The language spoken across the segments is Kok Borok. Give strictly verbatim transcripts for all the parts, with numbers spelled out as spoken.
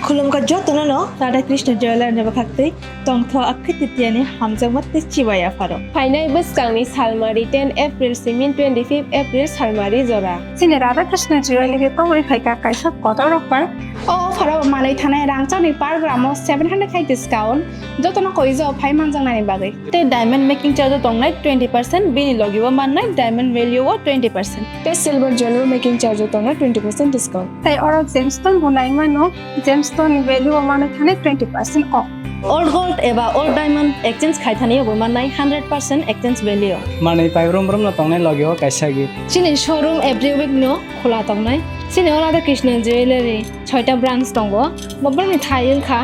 Khulumkha jotono no Radha Krishna Jewelers ni bwkhaktwi tongthok Akhi Titiani hamjakma tei chibai yapharo. Phainai bwskangni salmari ten April simin twenty-fifth April salmari jora. Chini Radha Krishna Jewelry khe tongwi phaikha kaisa kotor offer. O offer o manwi thanai rangchakni per gram o seven hundred khai discount, jotono koijo phai manjaknani bagwi. Tei diamond making charge o tongnai twenty percent, bini logi o mannai diamond value o twenty percent. Tei silver jewelry making charge o tongnai twenty percent discount. Tei oro gemstone bo nai mano, gemstone ni value o mano thani twenty percent off. Old gold eba old diamond exchange khai thani bo mannai hundred percent exchange value. Manwi pai brum brum no tongnai logi o kaisa gift. Chini showroom every week no khula tongnai. Chini o Radha Krishna Jewelry. Soita branch tongo. Bobrokni thai wngkha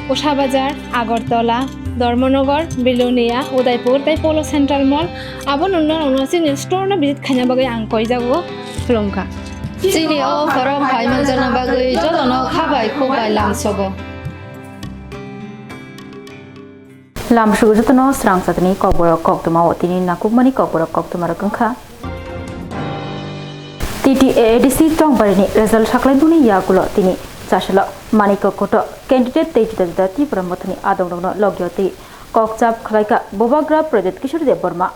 Kosabazar, Agartala, Dharmanagar, Belonia, Udaipur tei Polo Central Mall. Abono norokno chini store no visit khaina bagwi ang koijago, khulumkha. Chini o borok phai manjakna bagwi jotono kha bai khuk bai lamsogo. Lamsogo jotono srang satini kokborok koktwma o tini nakukmani kokborok koktwma rok wngkha. T T A A D C Chongbarini result saklaimani yagulo tini Chasalo Manikya Kuto candidate tei juda juda Tipra Mothani adongrokno logio tei kokchap khlaika Bubagra Pradyut Kishore Debbarma.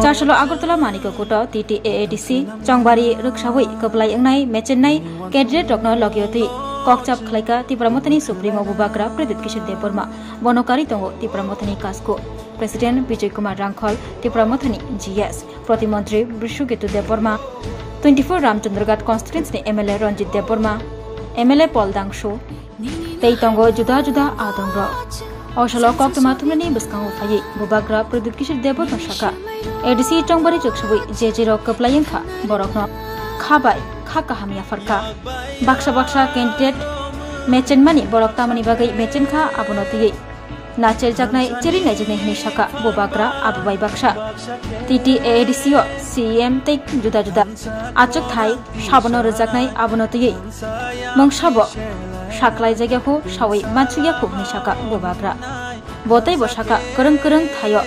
Chasalo Agartala Manikya Kuto T T A A D C Chongbari rwksawi kwplai wngnai mechenai candidate rokno logio tei kokchap khlaika Tipra Mothani Supremo Bubagra Pradyut Kishore Debbarma. Bono karwi tongo Tipra Mothani Kasku President Bijoy Kumar Rangkhol, Tipra Mothani G S, Protimontri Brishuketu Debbarma, twenty-four Ramchandraghat constituency ni M L A Ranjit Debbarma, M L A Paul Dangsu, tei tongo juda juda adongrok. O salo koktwma thumnani bwskango phaiwi Bubagra Pradyut Kishore Debbarma sakha, A D C Chongbari chuksuwi je je rok kwplai wngkha borokno kha bai kha kaham yapharkha. Baksa baksa candidate mechenmani borok tamoni bagwi mechenkha abono twiwi nachirjaknai, cheri naijaknai hwnwi sakha Bubagra abo bai baksa. T T A A D C o C E M tei juda juda achukthai sabono rwjaknai abono twiwi mungsabo saklaijak yakhu sawi mansuk yakhu hwnwi sakha Bubagra. Bo teibo sakha kwrwng kwrwng thaio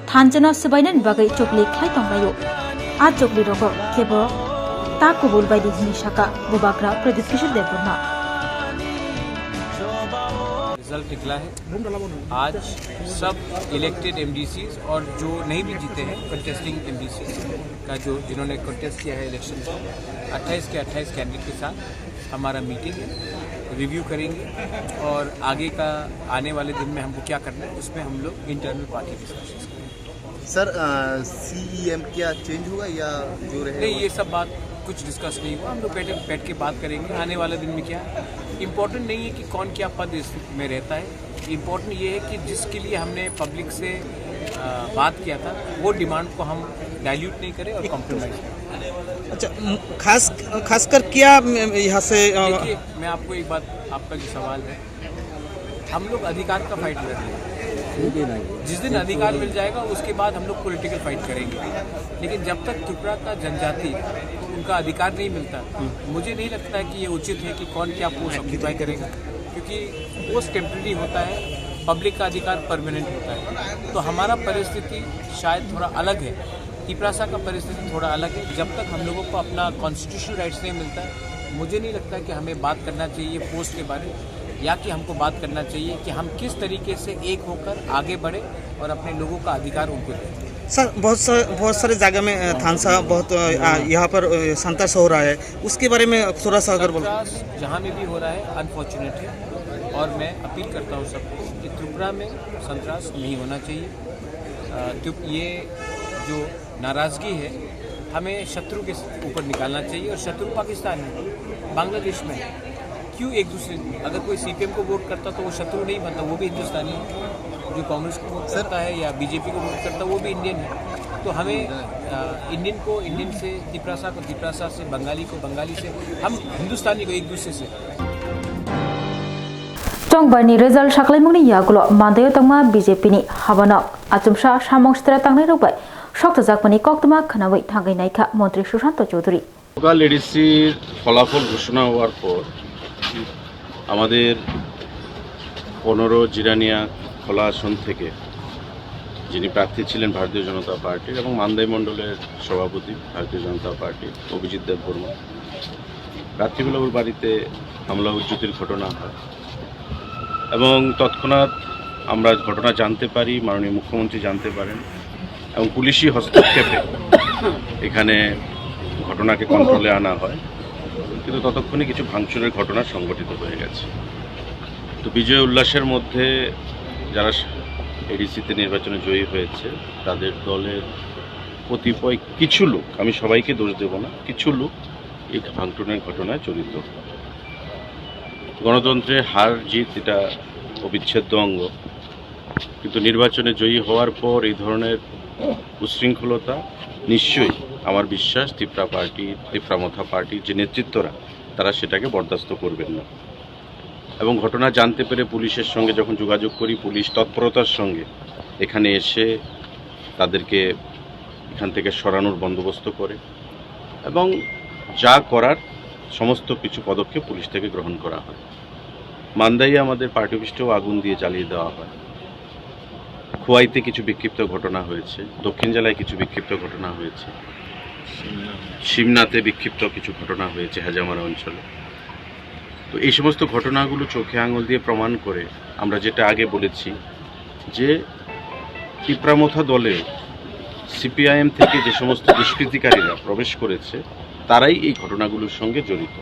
thanchano swbainani bagwi chokli khlai tonglaio. A chokli rogo kebo ta kubul baidi hwnwi sakha Bubagra Pradyut Kishore Debbarma. Result निकला है। आज सब इलेक्टेड एमडीसीज और जो नहीं भी जीते हैं, कंटेस्टिंग एमडीसीज का जो, जिन्होंने कंटेस्ट किया है इलेक्शन का, अट्ठाईस के अट्ठाईस कैंडिडेट के साथ हमारा मीटिंग है, रिव्यू करेंगे और आगे का, आने वाले दिन में हमको क्या करना है, उसमें हम लोग इंटरनल पार्टी डिस्कशंस करेंगे। सर, सीईएम क्या चेंज होगा या जो रहेगा? नहीं, ये सब बात कुछ डिस्कस नहीं हुआ। हम लोग बैठे, बैठ के बात करेंगे आने वाले दिन में क्या है। इम्पोर्टेंट नहीं है कि कौन क्या पद इसमें रहता है, इम्पोर्टेंट ये है कि जिसके लिए हमने पब्लिक से, अ, बात किया था, वो डिमांड को हम डाइल्यूट नहीं करें और कॉम्प्रोमाइज करें। अच्छा, म-, खास, खासकर क्या म-, यहाँ से, अ, देखिए, मैं आपको एक बात, आपका जो सवाल है, हम लोग अधिकार का फाइट लड़ रहे हैं। जिस दिन अधिकार मिल जाएगा, उसके बाद हम लोग पॉलिटिकल फाइट करेंगे। लेकिन जब तक त्रिपुरा का जनजाति, उनका अधिकार नहीं मिलता, मुझे नहीं लगता है कि ये उचित है कि कौन क्या पोस्ट ऑक्यूपाई करेगा, क्योंकि पोस्ट टेम्परेरी होता है, पब्लिक का अधिकार परमानेंट होता है। तो हमारा परिस्थिति शायद थोड़ा अलग है, तिपरासा का परिस्थिति थोड़ा अलग है। जब तक हम लोगों को अपना कॉन्स्टिट्यूशनल राइट्स नहीं मिलता है, मुझे नहीं लगता कि हमें बात करना चाहिए पोस्ट के बारे में, या कि हमको बात करना चाहिए कि हम किस तरीके से एक होकर आगे बढ़े और अपने लोगों का अधिकार उनको दें। सर, बहुत सा, बहुत सारे जगह में, अ, थानसा बहुत, अ, आ, यहाँ पर, अ, संघर्ष हो रहा है, उसके बारे में थोड़ा सा अगर बोलो। संघर्ष जहाँ में भी हो रहा है, अनफॉर्चुनेट है, और मैं अपील करता हूँ सबको कि त्रिपुरा में संघर्ष नहीं होना चाहिए। अ, त्रिप-, ये जो नाराज़गी है, हमें शत्रु के ऊपर निकालना चाहिए, और शत्रु पाकिस्तान है, बांग्लादेश में है। क्यों एक दूसरे, अगर कोई सीपीएम को वोट करता तो वो शत्रु नहीं बनता, वो भी हिंदुस्तानी है। जो कांग्रेस को वोट सर करता है या बीजेपी को वोट करता, वो भी इंडियन है। तो हमें, अ, इंडियन को इंडियन से, तिपरासा को तिपरासा से, बंगाली को बंगाली से, हम हिंदुस्तानी को एक दूसरे से। Chongbarni result saklaimungni yagulo Mandai o tongma B J P ni habanok achomsa samung sitra tangnai rok bai soktojakmani koktwma khwnawi thangwi naikha Montri Sushanta Chowdhury. গতকাল এডিসির ফলাফল ঘোষণা হওয়ার পর আমাদের পনেরো জিরানিয়া খোলা আসন থেকে যিনি প্রার্থী ছিলেন ভারতীয় জনতা পার্টির এবং মান্দাই মণ্ডলের সভাপতি ভারতীয় জনতা পার্টির অভিজিৎ দেববর্মা, রাত্রিবেলা ওর বাড়িতে হামলা হুজ্জুতির ঘটনা হয় এবং তৎক্ষণাৎ আমরা ঘটনা জানতে পারি, মাননীয় মুখ্যমন্ত্রী জানতে পারেন এবং পুলিশি হস্তক্ষেপে এখানে ঘটনাকে কন্ট্রোলে আনা হয়, কিন্তু ততক্ষণে কিছু ভাঙচুরের ঘটনা সংঘটিত হয়ে গেছে। তো বিজয় উল্লাসের মধ্যে যারা এডিসিতে নির্বাচনে জয়ী হয়েছে, তাদের দলের কতিপয় কিছু লোক, আমি সবাইকে দোষ দেব না, কিছু লোক এই ভাঙচুরের ঘটনায় জড়িত। গণতন্ত্রে হার জিত এটা অবিচ্ছেদ্য অঙ্গ, কিন্তু নির্বাচনে জয়ী হওয়ার পর এই ধরনের উশৃঙ্খলতা নিশ্চয়ই, আমার বিশ্বাস, তিপ্রা পার্টি, তিপ্রা মথা পার্টির যে নেতৃত্বরা, তারা সেটাকে বরদাস্ত করবেন না। এবং ঘটনা জানতে পেরে পুলিশের সঙ্গে যখন যোগাযোগ করি, পুলিশ তৎপরতার সঙ্গে এখানে এসে তাদেরকে এখান থেকে সরানোর বন্দোবস্ত করে এবং যা করার সমস্ত কিছু পদক্ষেপ পুলিশ থেকে গ্রহণ করা হয়। মান্দাইয়ে আমাদের পার্টি অফিসটাও আগুন দিয়ে জ্বালিয়ে দেওয়া হয়। খোয়াইতে কিছু বিক্ষিপ্ত ঘটনা হয়েছে, দক্ষিণ জেলায় কিছু বিক্ষিপ্ত ঘটনা হয়েছে, শিবনাথে বিক্ষিপ্ত কিছু ঘটনা হয়েছে হেজামারা অঞ্চলে। তো এই সমস্ত ঘটনাগুলো চোখে আঙুল দিয়ে প্রমাণ করে আমরা যেটা আগে বলেছি যে তিপ্রামথা দলে সিপিআইএম থেকে যে সমস্ত দুষ্কৃতিকারীরা প্রবেশ করেছে, তারাই এই ঘটনাগুলোর সঙ্গে জড়িত।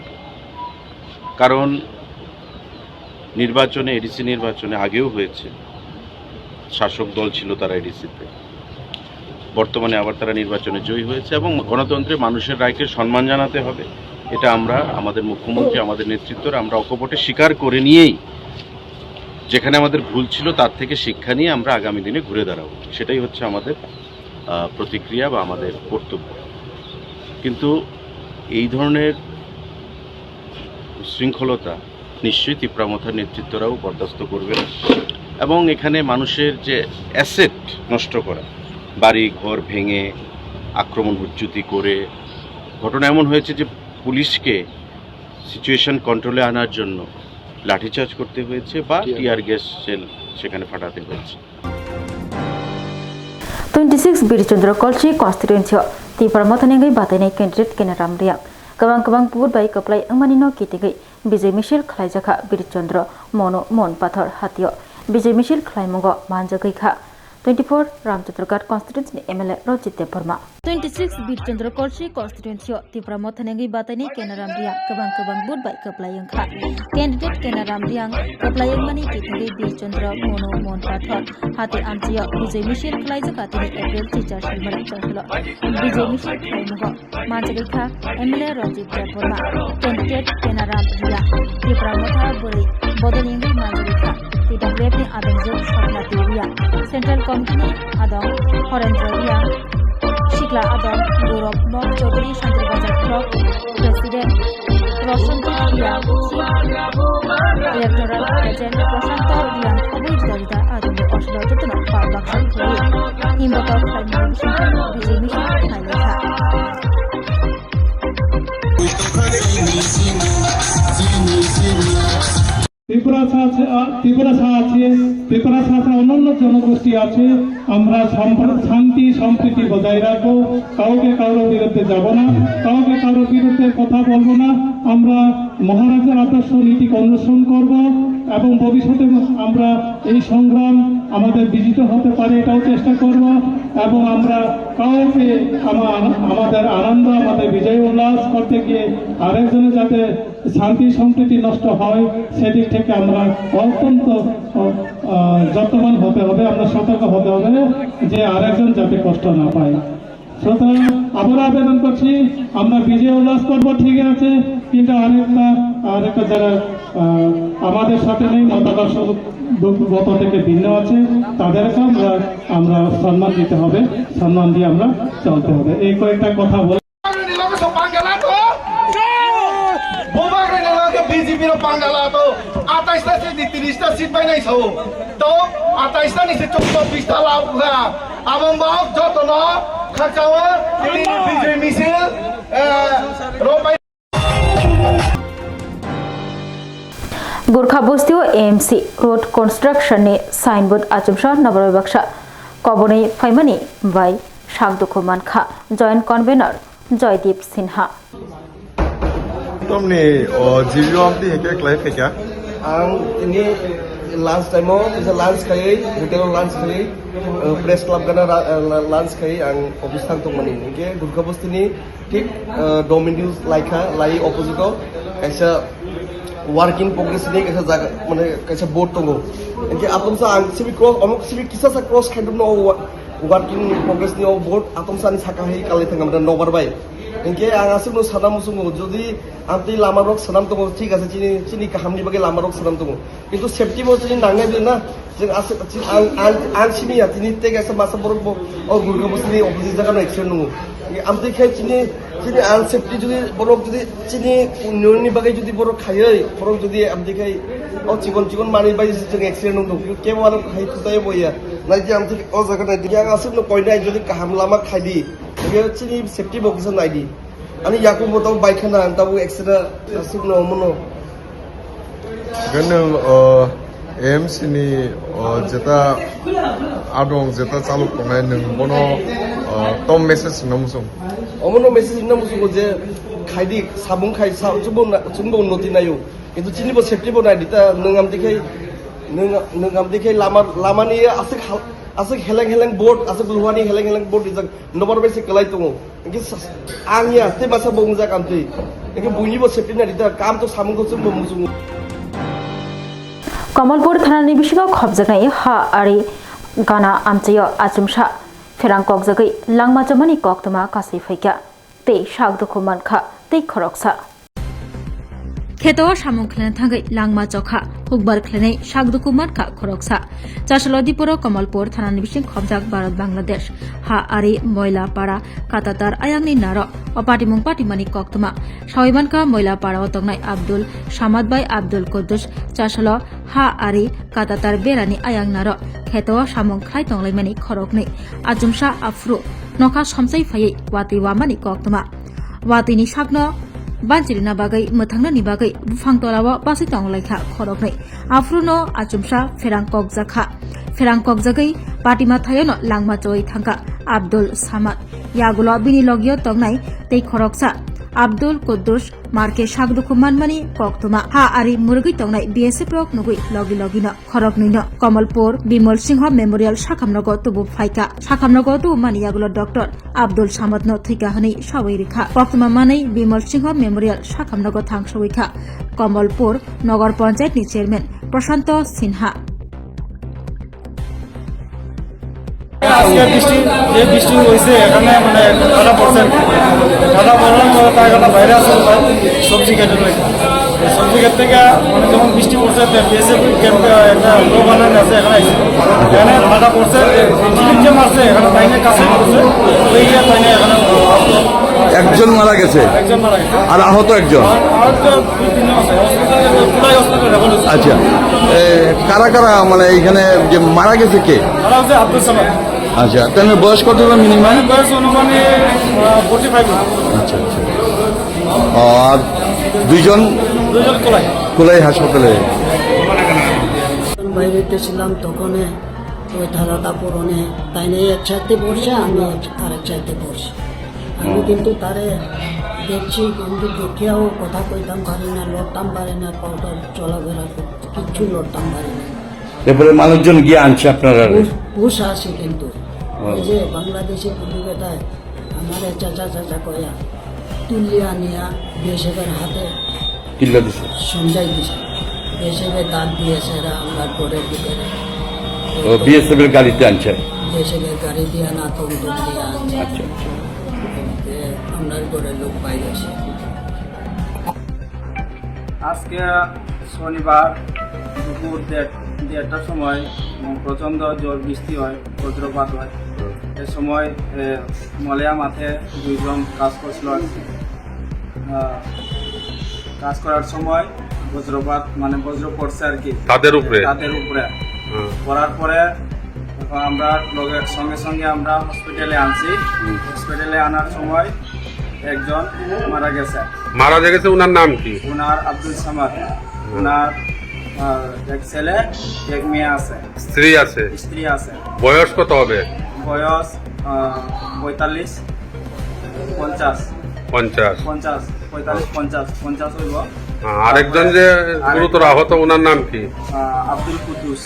কারণ নির্বাচনে, এডিসি নির্বাচনে আগেও হয়েছে, শাসক দল ছিল তারা এডিসিতে, বর্তমানে আবার তারা নির্বাচনে জয়ী হয়েছে এবং গণতন্ত্রে মানুষের রায়কে সম্মান জানাতে হবে। এটা আমরা, আমাদের মুখ্যমন্ত্রী, আমাদের নেতৃত্বরা আমরা অকপটে স্বীকার করে নিয়েই যেখানে আমাদের ভুল ছিল তার থেকে শিক্ষা নিয়ে আমরা আগামী দিনে ঘুরে দাঁড়াবো। সেটাই হচ্ছে আমাদের, আহ, প্রতিক্রিয়া বা আমাদের কর্তব্য। কিন্তু এই ধরনের উশৃঙ্খলতা নিশ্চয়ই তিপ্রামথার নেতৃত্বরাও বরদাস্ত করবে না। এবং এখানে মানুষের যে অ্যাসেট নষ্ট করা, বাড়ি ঘর ভেঙে আক্রমণ হুজ্জুতি করে, ঘটনা এমন হয়েছে যে পুলিশকে সিচুয়েশন কন্ট্রোলে আনার জন্য লাঠিচার্জ করতে হয়েছে বা টিয়ার গ্যাস শেল সেখানে ফাটাতে হয়েছে। Twenty six Birchandra Kolsi constituency o Tipra Mothani wngwi batainai candidate Kenaram Reang kwbang kwbang vote bai kwplai wngmani no kitingwi Bijay misil khlaijakha Birchandra Monu Mon Pathor hatio. Bijay misil khlaimungo manjagwi kha twenty four Ramchatraghat constituency ni M L A Rajit Debbarma. Twenty six Birchandra Kolsi constituency o Tipra Mothani wngwi batainai Kenaram Reang kwbang kwbang vote bai kwplai wngkha. Candidate Kenaram Reang kwplai wngmani kitingwi Birchandra Monu Mon Pathor hati amchio Bijay misil khlaijakha tini April chichar salmani chongkholo. Bijay misil khlaimungo manjagwi kha M L A Ranjit Debbarma, candidate Kenaram Reang, Tipra Motha bwrwi bodol wngwi manjagwi kha T W F ni adongjwk Swapna Reang, Central Committee ni adong Horendra Reang, sikla adong Gaurav Mok Chaudhary, Santir Bazar Block President Roshan Reang, Electoral Agent Prashanto Reang, khobwi juda juda adongjwk oslo jotono pal baksa khwlaiwi himbotok khlaimani bisingtwi Bijay misil khlailaikha. Tripura সা-, আ, ত্রিপুরা সা আছে, ত্রিপুরা সা ছাড়া অন্যান্য জনগোষ্ঠী আছে। আমরা সম্প্র-, শান্তি সম্প্রীতি বজায় রাখবো, কাউকে কারোর বিরুদ্ধে যাব না, কাউকে কারোর বিরুদ্ধে কথা বলবো না। আমরা মহারাজার আদর্শ নীতিকে অনুসরণ করব এবং ভবিষ্যতে আমরা এই সংগ্রাম আমাদের বিজিত হতে পারে, এটাও চেষ্টা করব। এবং আমরা কাউকে আমা-, আমাদের আনন্দ, আমাদের বিজয় উল্লাস করতে গিয়ে আরেকজনের যাতে শান্তি সম্প্রীতি নষ্ট হয়, সেদিক থেকে আমরা অত্যন্ত, আহ, আহ, যত্নবান হতে হবে, আমরা সতর্ক হতে হবে যে আরেকজন যাতে কষ্ট না পায়। সুতরাং আবারও আবেদন করছি, আমরা বিজয় উল্লাস করব, ঠিক আছে, কিন্তু আরেকটা, আরেকটা যারা, আহ, আমাদের সাথে নেই, মতাদর্শগত থেকে ভিন্ন আছে, তাদেরকে আমরা, আমরা সম্মান দিতে হবে, সম্মান দিয়ে আমরা চলতে হবে। এই কয়েকটা কথা বলে Bubagrani loge B J P rok pangala to, atais ta seat ni tris ta seat bai nai sao. To atais ta ni se chobbish ta lao kha. Abong bok joto no khakchao tini ni Bijay misil, eh, rok bai. Gurkha bostio A M C road construction ni signboard achomsa nabwrwi baksa kobonwi phaimani bai sak dukhu mankha Joint Convener Joydeep Sinha. Tomni, o, G B O amtwi heke klai phaikha? Ang tini lunch time o, kisa lunch khaiwi, hotel o lunch khaiwi, uh, press club gana ra-, uh, lunch khaiwi ang office thang tongmani. Hingke Gurkha Basti ni thik, uh, Domino's laikha, lai opposite o kaisa work in progress ni kaisa jaga, mane kaisa board tongo. Hingke atomsa ang sibi cross, omok sibi kisa sa cross khaidum no wa-, work in progress ni o board atomsa ni saka hai kalai thangam da nobar bai. Hingke ang aswk no sana muchungo, jodi amtwi lama rok swnam tongo, thik ase, chini, chini kaham ni bagwi lama rok swnam tongo. Kintu safety bo chini nangnai de na, chwng aswk, chini ang, ang, ang simi ya, tini tei kaisa masa borok bo, o Gurkha Basti ni opposite jaga no accident nungo. Amtwi khai chini, chini ang safety jodi borok jodi chini unnoyon ni bagwi jodi borok khaiwi, borok jodi amtwi khai o chikon chikon manwi bai chwng accident nung tongo. Kebo aro hai thutai bo ya. Nai di amtwi o jaga nai di. Yang aswk no koinai jodi kaham lama khai di. Hingke chini safety bo kisa nai di. Ani yakung bo tabuk bai khana, ang tabuk extra aswk no omono. Hwnkhe nwng, o, A M C ni, o, jeta adong, jeta chalok tongnai, nwng bono, o, tom message rwna muchung? Omono message rwna muchungo je khaidi, sabung khai, sa-, chwngbo na-, chwngbo unnoti naio. Kintu chini bo safety bo nai di ta, nwng amtwi khai, nwng, nwng amtwi khai lama, lama ni aswk hal-, aswk heleng heleng board, aswk luhani heleng heleng board rijak nobar bai se kwlai tongo. Hingke sa-, ang ya, tei masa bo wngjak amtwi. Hingke buini bo safety nai di ta, kam to samung ko chwng bo muchungo. Kamalpur thanani bisingo khopjaknai ha ari gana amchaio achomsa pherang kokjagwi langma chomani koktwma kasui phaikha. Tei sak dukhu mankha tei khoroksa. Kheto samung khlaina thangwi langma chokha, hukbar khlainai sak dukhu mankha khoroksa. Chasalo Dipuro Kamalpur thanani bising khopjak Bharat Bangladesh ha ari Moila Para Katatar ayangni naro o patimung patimani koktwma. Sawi mankha Moila Para o tongnai Abdul Samad bai Abdul Quddus Chasalo ha ari Katatar berani ayang naro kheto samung khlai tonglaimani khoroknwi achomsa aphuru nokha somsai phaiwi watwi wamani koktwma. Watwini sakno banchirina bagwi mwthangnani bagwi buphang tolao bachwi tonglaikha khoroknwi. Aphuru no achomsa pherang kokjakha. Pherang kokjagwi patima thaiono langma choi thangkha Abdul Samad. Yagulo bini logio tongnai tei khoroksa Abdul Quddus marke sak dukhu manmani koktwma. Ha ari mwrwgwi tongnai B S F rok nugwi logi logino. Khoroknwino Kamalpur Bimal Singha Memorial sakhamnogo tubu phaikha. Sakhamnogo tubumani yagulo Doctor Abdul Samadno thwikha hwnwi sawi rikha. Koktwma manwi Bimal Singha Memorial sakhamnogo thangsawi kha Kamalpur Nagar Panchayatni Chairman Prashanto Sinha. আজকে বৃষ্টি, যে বৃষ্টি হয়েছে এখানে মানে ঠান্ডা পড়ছে আর কি। ঠান্ডা পড়ার পরে তার একটা বাইরে আছে সবজি কেটে রয়েছে। সবজি ক্ষেত থেকে মানে যখন বৃষ্টি পড়ছে, তো বিএসএফ ক্যাম্পে একটা লো বানানো আছে, এখানে আইছে। এখানে ফাটা পড়ছে, ঝিলিক যে মারছে, এখানে লাইনের কাছে পড়ছে, ওই গিয়ে তাই না এখানে একজন মারা গেছে। একজন মারা গেছে। আর আহত একজন। আর, আর তো দুই তিনজন আছে, হসপিটালে পুরাই হসপিটালে এখন আছে। আচ্ছা, এ, কারা কারা মানে এখানে যে মারা গেছে কে? মারা হচ্ছে আব্দুল সামাদ। আচ্ছা, তাহলে বয়স কত হবে মিনিমাম? বয়স অনুমানিক, আহ, ফর্টি ফাইভ হবে। আচ্ছা, আচ্ছা। আর দুইজন? দুইজন কোলাই। কোলাই হাসপাতালে। বাইরে গেছিলাম, তখন ওই ঠান্ডাটা পড়নে, তাই নিয়ে এক সাইডে পড়ছে, আমি এক, আরেক সাইডে পড়ছি। আমি কিন্তু তারে দেখছি, কিন্তু দেখিয়াও কথা কইতাম পারি না, লড়তাম পারি না, পাউটা চলাফেরা কর-, কিচ্ছু লড়তাম পারি না। এরপরে মানুষজন গিয়ে আনছে আপনারা? পুশ, পুশ আছে কিন্তু। ও। ওই যে বাংলাদেশি পুলিশ বেটায় আমারে চাচা চাচা কয়া তুলিয়া নিয়া বিএসএফের হাতে কিল্লা দিছে? সমঝাই দিছে। বিএসএফের দাঁত দিয়েছে, এরা আমরা ঘরের ভিতরে। ও, বিএসএফের গাড়িতে আনছে? বিএসএফের গাড়ি দিয়ে না, তমতম দিয়ে আনছে। আচ্ছা, আচ্ছা। এ, আমরার ঘরের লোক বাইরে আছে। আজকে শনিবার দুপুর দেড়-, দেড়টার সময়, উম, প্রচণ্ড ঝড় বৃষ্টি হয়, বজ্রপাত হয়। এ সময়, এ, মলেয়া মাঠে দুইজন কাজ করছিল আর কি। আহ, কাজ করার সময় বজ্রপাত, মানে বজ্র পড়ছে আর কি। তাদের উপরে? তাদের উপরে। হুম। পড়ার পরে তখন আমরা লগে, সঙ্গে সঙ্গে আমরা হসপিটালে আনছি। হুম। হসপিটালে আনার সময় একজন মারা গেছে। মারা যে গেছে, ওনার নাম কি? ওনার আব্দুল সামাদ। হুম। ওনার, আহ, এক ছেলে, এক মেয়ে আছে। স্ত্রী আছে? স্ত্রী আছে। বয়স কত হবে? বয়স, আহ, পঁয়তাল্লিশ, পঞ্চাশ। পঞ্চাশ। পঞ্চাশ। পঁয়তাল্লিশ, পঞ্চাশ, পঞ্চাশ হইব। আহ, আরেকজন যে আর গুরুতর আহত, ওনার নাম কি? আহ, আব্দুল Kuddus.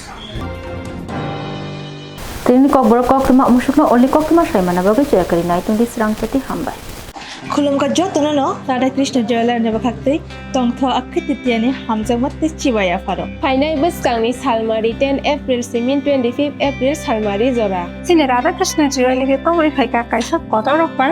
Tini kokborok koktwma musukno oli koktwma saimana bagwi chaya kwrwi nai tongdi srang chati hambai. Khulumkha jotono no Radha Krishna Jewelers ni bwkhaktwi tongtho akhwititiani hamjakma tei chibai yapharo. Phainai bwskangni salmari ten April simi twenty fifth April salmari jora. Chini Radha Krishna Jewelers ni tongwi phaikha kaisa kotor offer.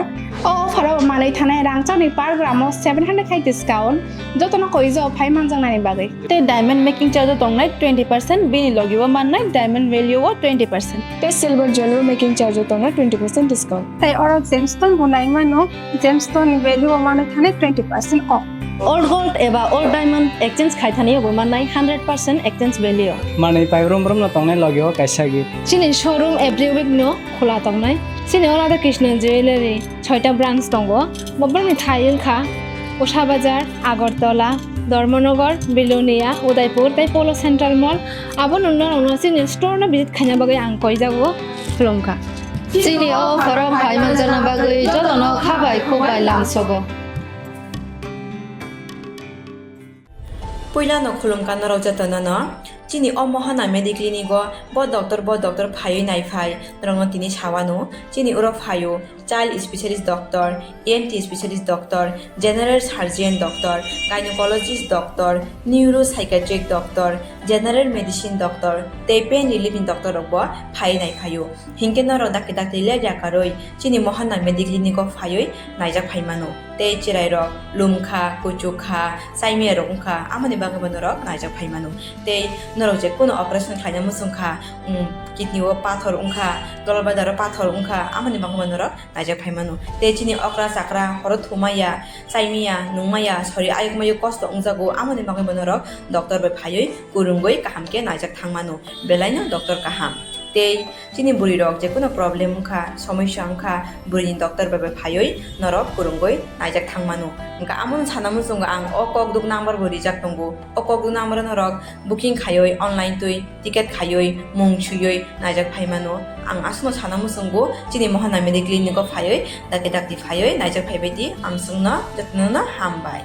O offer o manwi thanai rangchakni per gram o seven hundred khai discount. Jotono koijo phai manjaknani bagwi. Tei diamond making charge o tongnai twenty percent, bini logi o mannai diamond value o twenty percent. Tei silver jewelry making charge o tongnai twenty percent discount. Tei oro gemstone bo nai mano, gemstone ni value o mano thani twenty percent off. Old gold eba old diamond exchange khai thani bo mannai hundred percent exchange value. Manwi pai brum brum no tongnai logi o kaisa gift. Chini showroom every week no khula tongnai. Chini o Radha Krishna Jewelry. Soita branch tongo. Bobrokni thai wngkha Kosabazar, Agartala, Dharmanagar, Belonia, Udaipur tei Polo Central Mall. Abo nungno rokno chini store no visit khaina bagwi ang koijago, khulumkha. Chini o offer o phai manjakna bagwi jotono kha bai khuk bai lamsogo. Puilano khulumkha norok jotono no. Chini o Mohana Mediclinic o bo doctor, bo doctor phaiwi naiphai norokno tini sawano. Chini oro phaio child specialist doctor, E N T specialist doctor, general surgeon doctor, gynecologist doctor, neuropsychiatric doctor, general medicine doctor tei pain relief ni doctor rok bo phaiwi naiphaio. Hinkhe norok dakti dakti ler yakarwi chini Mohana Mediclinic o phaiwi naijak phaimano. Tei chwrairok lumkha, kuchukha, saimiyarok wngkha, amoni bagwibo norok naijak phaimano. Tei norok je kuno operation khlaina muchungkha, um, kidney o pathor wngkha, gallbladder o pathor wngkha, amoni bagwibo norok naijak phaimano. Tei chini okra chakra horo thumaya, saimiya, nungmaya, sori ayukmayo kosto wngjago, amoni bagwibo norok doctor bai phaiwi kwrwngwi kaham khe naijak thangmano. Belaino doctor kaham. Tei chini bwrwi rok je kuno problem wngkha, somosya wngkha, bwrwini doctor bai bai phaiwi norok kwrwngwi naijak thangmano. Wngkha amono sana muchungo ang o kokduk number bo rijak tongo. O kokduk number o norok booking khaiwi online twi ticket khaiwi mung swiwi naijak phaimano. Ang aswkno sana muchungo chini Mohana Mediclinic o phaiwi dakti dakti phaiwi naijak phaibai di. Ang chwngno jotono no hambai.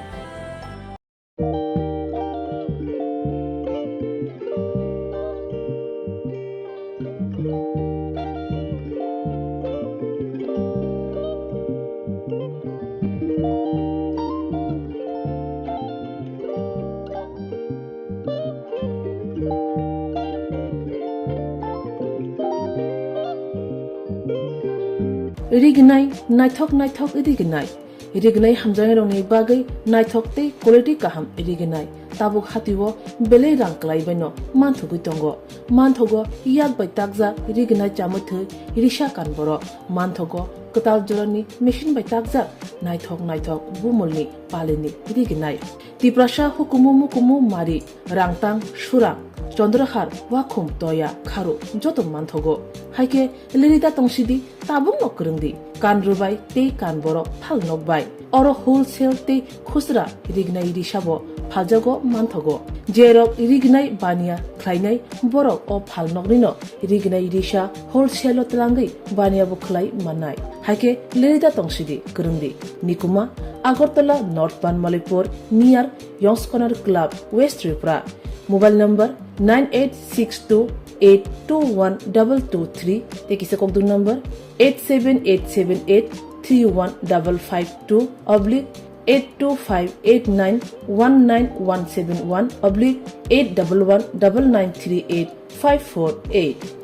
Rignai, naithok naithok rignai. Rignai hamjaknairokni bagwi naithok tei quality kaham rignai. Tabuk hatio belai rang kwlaibaino manthogwi tongo. Manthogo yak bai takjak rignai chamwi thwi risa kan borok. Manthogo kwtal jorani machine bai takjak naithok naithok bumulni palini rignai. Tiprasa hukumu mukumu mari, Rangtang, Surang, Chandrahar, Wakhum, Toya, Kharu joto manthogo. Haikhe lerida tongsidi, tabukno kwrwngdi, kan rwbai tei kan borok phal nokbai. Oro wholesale tei khusra rignai risabo phaljago manthogo. Jerok rignai baniya khlainai borok o phalnoknino rignai risa wholesale o twlangwi baniyabo khlai mannai. Haikhe lerida tongsidi kwrwngdi. Nikuma, Agartala North Banmalipur near Yongs Corner Club, West Tripura. Mobile number nine eight six two eight two one double two three tei kisa kokduk number eight seven eight seven eight three one double five two oblique eight two five eight nine one nine one seven one oblique eight double one double nine three eight five four eight.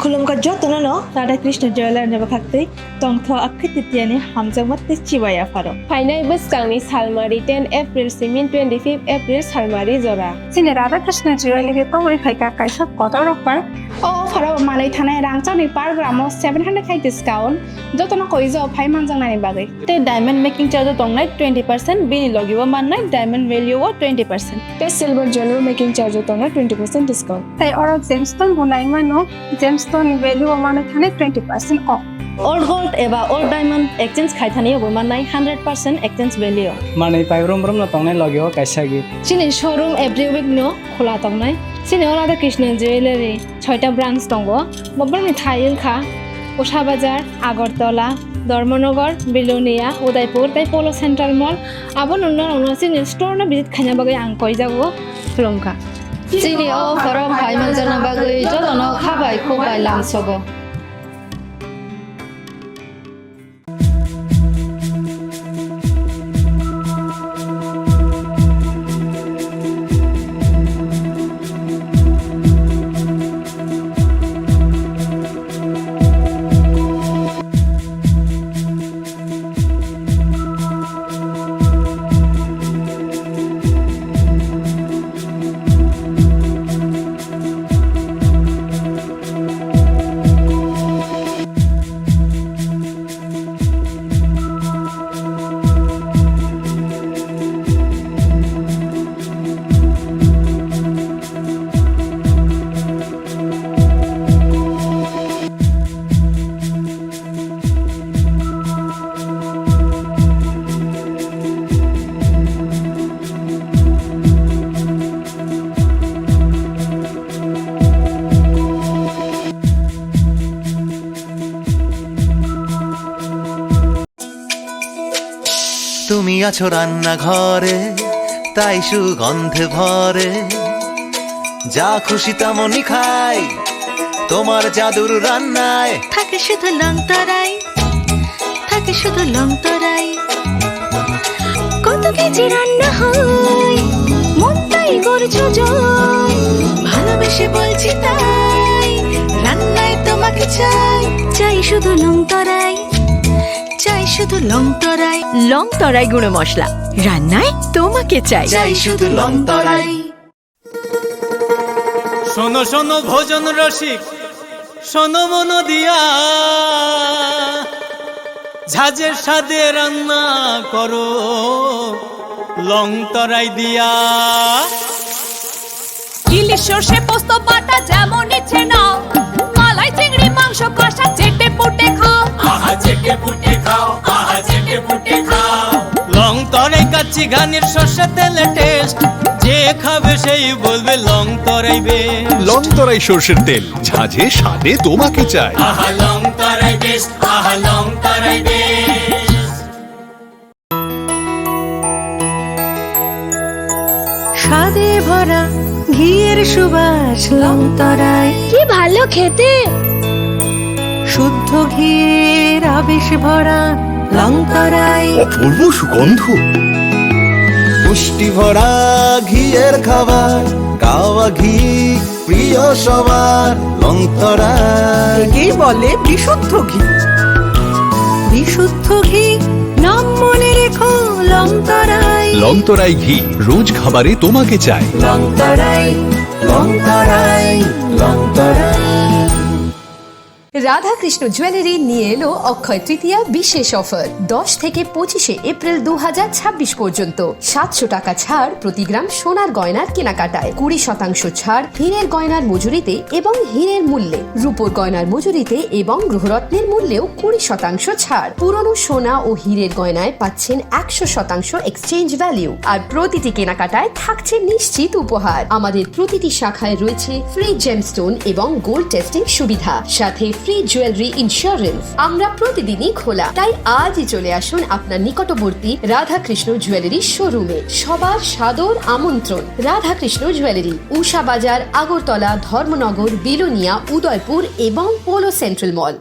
Khulumkha jotono no Radha Krishna Jewelers ni bwkhaktwi tongtho akhwititiani hamjakma tei chibai yapharo. Phainai bwskangni salmari ten April simi twenty fifth April salmari jora. Chini Radha Krishna Jewelers ni tongwi phaikha kaisa kotor offer. O offer o manwi thanai rangchakni per gram o seven hundred khai discount, jotono koijo phai manjaknani bagwi. Tei diamond making charge o tongnai twenty percent, bini logi o mannai diamond value o twenty percent. Tei silver jewelry making charge o tongnai twenty percent discount. Tei oro gemstone bo nai mano, gemstone ni value o mano thani twenty percent off. Old gold eba old diamond exchange khai thani bo mannai hundred percent exchange value. Manwi pai brum brum no tongnai logi o kaisa gift. Chini showroom every week no khula tongnai. Chini o Radha Krishna Jewelry soita branch tongo. Bobrokni thai wngkha Usha Bazar, Agartala, Dharmanagar, Bilonia, Udaipur tei Polo Central Mall. Abo nungno nungno chini store no visit khaina bagwi ang koijago, khulumkha. Chini o offer o phai manjakna bagwi jotono kha bai khuk bai lamsogo. তুমি আছো রান্নাঘরে, তাই সুগন্ধে ভরে। যা খুশি তেমনই খাই, তোমার জাদুর রান্নায়। থাকে শুধু লংতরাই, থাকে শুধু লংতরাই। কত কেজি রান্না হয়, মনটাই করছো জয়। ভালোবেসে বলছি তাই, রান্নায় তোমাকে চাই। চাই শুধু লংতরাই, চাই শুধু লংতরাই। লংতরাই গুঁড়ো মশলা, রান্নায় তোমাকে চাই। চাই শুধু লংতরাই। শোনো শোনো ভোজন রসিক, শোনো মন দিয়া, ঝাঁঝের স্বাদে রান্না করো লংতরাই দিয়া। ইলিশ সর্ষে পোস্ত বাটা যেমন ইচ্ছে নাও, মালাই চিংড়ি মাংস কষা চেটে পুটে খাও। আহা চেটে পুটে খাও, আহা চেটে পুটে খাও। লংতরাই কাচ্চি ঘানির সর্ষে তেলে টেস্ট, যে খাবে সেই বলবে লংতরাই বেস্ট। লংতরাই সর্ষের তেল, ঝাঁঝে স্বাদে তোমাকে চাই। আহা লংতরাই বেস্ট, আহা লংতরাই বেস্ট। স্বাদে ভরা ঘিয়ের সুবাস লংতরাই। কি ভালো খেতে! শুদ্ধ ঘিয়ের আবেশ ভরা লংতরাই। অপূর্ব সুগন্ধ। পুষ্টি ভরা ঘিয়ের খাবার, গাওয়া ঘি প্রিয় সবার লংতরাই। একেই বলে বিশুদ্ধ ঘি। বিশুদ্ধ ঘি, নাম মনে রেখো লংতরাই। লংতরাই ঘি, রোজ খাবারে তোমাকে চাই। লংতরাই, লংতরাই, লংতরাই। রাধাকৃষ্ণ জুয়েলারি নিয়ে এলো অক্ষয় তৃতীয়া বিশেষ অফার। দশ থেকে পঁচিশে এপ্রিল দু হাজার ছাব্বিশ পর্যন্ত সাতশো টাকা ছাড় প্রতি গ্রাম সোনার গয়নার কেনাকাটায়, কুড়ি শতাংশ ছাড় হীরের গয়নার মজুরিতে এবং হীরের মূল্যে, রূপোর গয়নার মজুরিতে এবং গৃহরত্নের মূল্যেও কুড়ি শতাংশ ছাড়। পুরনো সোনা ও হীরের গয়নায় পাচ্ছেন একশো শতাংশ এক্সচেঞ্জ ভ্যালু, আর প্রতিটি কেনাকাটায় থাকছে নিশ্চিত উপহার। আমাদের প্রতিটি শাখায় রয়েছে ফ্রি জেমস্টোন এবং গোল্ড টেস্টিং সুবিধা, সাথে ফ্রি জুয়েলারি ইন্স্যুরেন্স। আমরা প্রতিদিনই খোলা, তাই আজই চলে আসুন আপনার নিকটবর্তী রাধাকৃষ্ণ জুয়েলারি শোরুমে। সবার সাদর আমন্ত্রণ। রাধাকৃষ্ণ জুয়েলারি, উষা বাজার, আগরতলা, ধর্মনগর, বিলোনিয়া, উদয়পুর এবং পোলো সেন্ট্রাল মল।